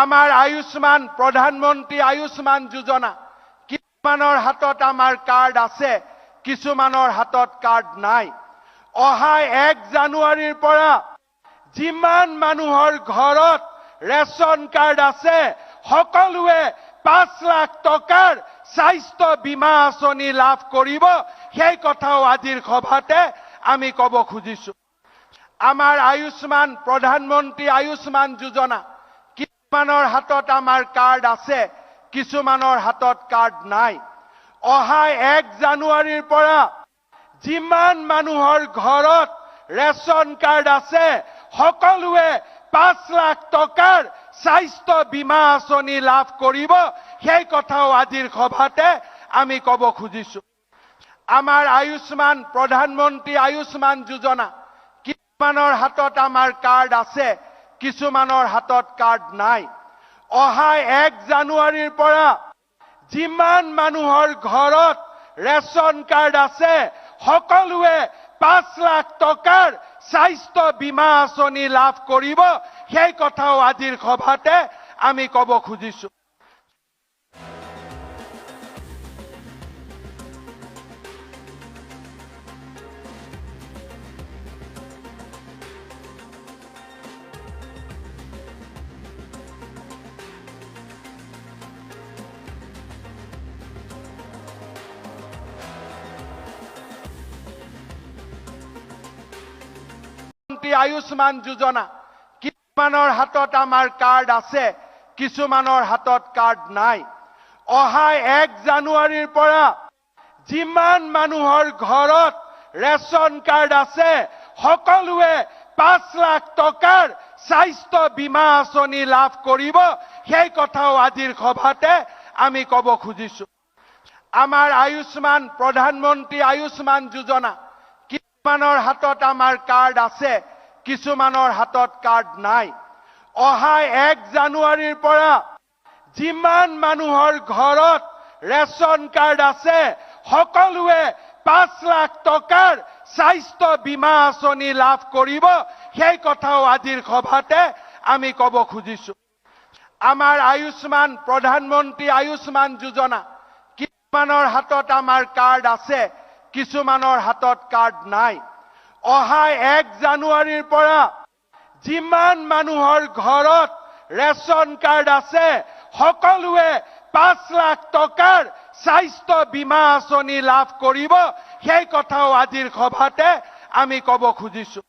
আমাৰ আয়ুষ্মান, প্ৰধানমন্ত্ৰী আয়ুষ্মান যোজনা, কিছুমানৰ হাতত আমাৰ কাৰ্ড আছে, কিছুমানৰ হাতত কাৰ্ড নাই। অহা 1 জানুৱাৰীৰ পৰা যিমান মানুহৰ ঘৰত ৰেচন কাৰ্ড আছে সকলোৱে 5 লাখ টকাৰ স্বাস্থ্য বীমা আঁচনি লাভ কৰিব, সেই কথাও আজিৰ সভাতে আমি ক'ব খুজিছো। আমাৰ আয়ুষ্মান, প্ৰধানমন্ত্ৰী আয়ুষ্মান যোজনা, কিছুমানৰ হাতত আমাৰ কাৰ্ড আছে, কিছুমানৰ হাতত কাৰ্ড নাই। অহা 1 জানুৱাৰীৰ পৰা যিমান মানুহৰ ঘৰত ৰেচন কাৰ্ড আছে সকলোৱে 5 লাখ টকাৰ স্বাস্থ্য বীমা আঁচনি লাভ কৰিব, সেই কথাও আজিৰ সভাতে আমি ক'ব খুজিছো। আমাৰ আয়ুষ্মান, প্ৰধানমন্ত্ৰী আয়ুষ্মান যোজনা, কিছুমানৰ হাতত আমাৰ কাৰ্ড আছে, কিছুমানৰ হাতত কাৰ্ড নাই। অহা 1 জানুৱাৰীৰ পৰা যিমান মানুহৰ ঘৰত ৰেচন কাৰ্ড আছে সকলোৱে 5 লাখ টকাৰ স্বাস্থ্য বীমা আঁচনি লাভ কৰিব, সেই কথাও আজিৰ সভাতে আমি ক'ব খুজিছো। আয়ুষ্মান যোজনা, কিছুমানৰ হাতত আমাৰ কাৰ্ড আছে, কিছুমানৰ হাতত কাৰ্ড নাই। অহা 1 জানুৱাৰীৰ পৰা যিমান মানুহৰ ঘৰত ৰেচন কাৰ্ড আছে সকলোৱে 5 লাখ টকাৰ স্বাস্থ্য বীমা আঁচনি লাভ কৰিব, সেই কথাও আজিৰ সভাতে আমি ক'ব খুজিছো। আমাৰ আয়ুষ্মান, প্ৰধানমন্ত্ৰী আয়ুষ্মান যোজনা, কিছুমানৰ হাতত আমাৰ কাৰ্ড আছে, কিছুমানৰ হাতত কাৰ্ড নাই। অহা 1 জানুৱাৰীৰ পৰা যিমান মানুহৰ ঘৰত ৰেচন কাৰ্ড আছে সকলোৱে 5 লাখ টকাৰ স্বাস্থ্য বীমা আঁচনি লাভ কৰিব, সেই কথাও আজিৰ সভাতে আমি ক'ব খুজিছো। আমাৰ আয়ুষ্মান, প্ৰধানমন্ত্ৰী আয়ুষ্মান যোজনা, কিছুমানৰ হাতত আমাৰ কাৰ্ড আছে, কিছুমানৰ হাতত কাৰ্ড নাই। অহা 1 জানুৱাৰীৰ পৰা যিমান মানুহৰ ঘৰত ৰেচন কাৰ্ড আছে সকলোৱে 5 লাখ টকাৰ স্বাস্থ্য বীমা আঁচনি লাভ কৰিব, সেই কথাও আজিৰ সভাতে আমি ক'ব খুজিছো।